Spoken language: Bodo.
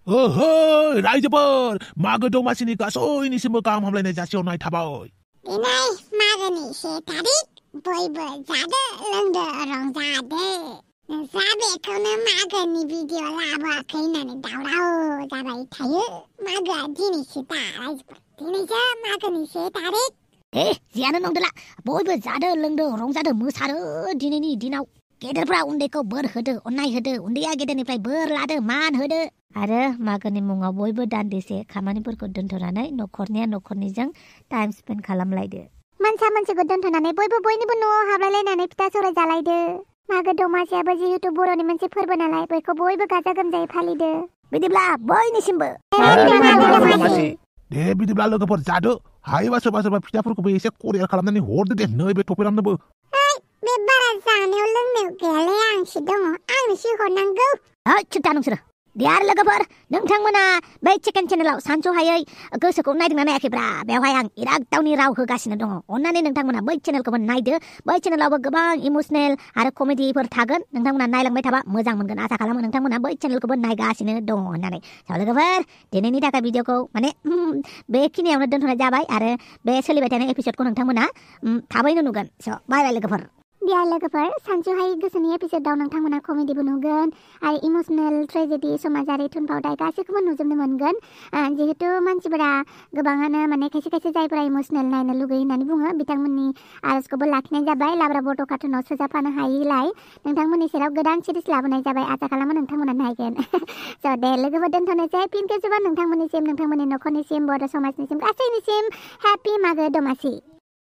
रायजोफोर मागो दमासिनि गासैनिसिमबो गाहाम हामलायनाय जासिहरनाय थाबाय। दिनै मागोनि 1 थारिख बयबो जादो लोंदो रंजादो। नोंस्रा बेखौनो मागोनि भिडिअ लाबोआखै होननानै दावराव जाबाय थायो। मागोआ दिनैसो दा रायजोफोर, दिनैसो मागोनि 1 थारिख। जियानो नंदोला, बयबो जादो लोंदो रंजादो मोसादो दिनैनि दिनाव। गेदेरफ्रा उन्दैखौ बोर होदो, अननाय होदो, उन्दैया गेदेरनिफ्राय बोर लादो, मान होदो। आरो मागोनि मुङाव बयबो दान्दिसे खामानिफोरखौ दोनथ'नानै न'खरनिया न'खरनिजों टाइम स्पेन्ड खालामलायदो। मोनसा मोनसिखौ दोनथ'नानै बयनिबो न'आव हाबलायलायनानै फिथा सौराय जालायदो। मागो दमासियाबो जिहेतु बर'नि मोनसे फोरबो नालाय बयखौ बयबो गाजा गोमजायै फालिदो। बिदिब्ला बयनिसिमबो दे बिदिब्ला लोगोफोर जादो। हायोबा सोरबा फिथाफोरखौबो एसे करियार खालामनानै हरदो दे नैबे थफेरामनोबो। बे बारा जानायाव लोंनायाव गैयालै, आंसो दङ, आंनोसो हरनांगौ। खिन्था नोंसोरो दे आरो लोगोफोर, नोंथांमोना बै चिकेन चेनेलाव सानस'हायै गोसोखौ नायदोंना नायाखैब्रा? बेवहाय आं इरागदावनि राव होगासिनो दङ। अन्नानै नोंथांमोना बै चेनेलखौबो नायदो। बै चेनेलावबो गोबां इमोसनेल आरो कमेडिफोर थागोन। नोंथांमोना नायलांबाय थाबा मोजां मोनगोन। आसा खालामो नोंथांमोना बै चेनेलखौबो नायगासिनो दङ होननानै। लोगोफोर, दिनैनि थाखाय भिडिअखौ बेखिनियावनो दोनथ'नाय जाबाय आरो बे सोलिबाय थानाय एपिसडखौ नोंथांमोना थाबैनो नुगोन। बाय बाय लोगोफोर। दिया लोगोफोर, सानस'हायै गोसोनि एपिसडआव नोंथांमोना कमेडिबो नुगोन आरो इमोसनेल ट्रेजेडि समाजारि थुनफावथाय गासैखौबो नुजोबनो मोनगोन। जिहेतु मानसिफोरा गोबाङानो खायसे जायफोरा इमोसनेल नायनो लुगैयो होननानै बुङो, बिथांमोननि आरजखौबो लाखिनाय जाबाय। लाब्रा बड' कार्टुनाव सोजाफानो हायैलाय नोंथांमोननि सेराव गोदान सिरिज लाबोनाय जाबाय। आसा खालामो नोंथांमोना नायगोन। दे लोगोफोर, दोनथ'नोसै। फिन खेबसेबाव नोंथांमोननिसिम, नोंथांमोननि न'खरनिसिम, बर' समाजनिसिम गासैनिसिम हेपि मागो दमासि।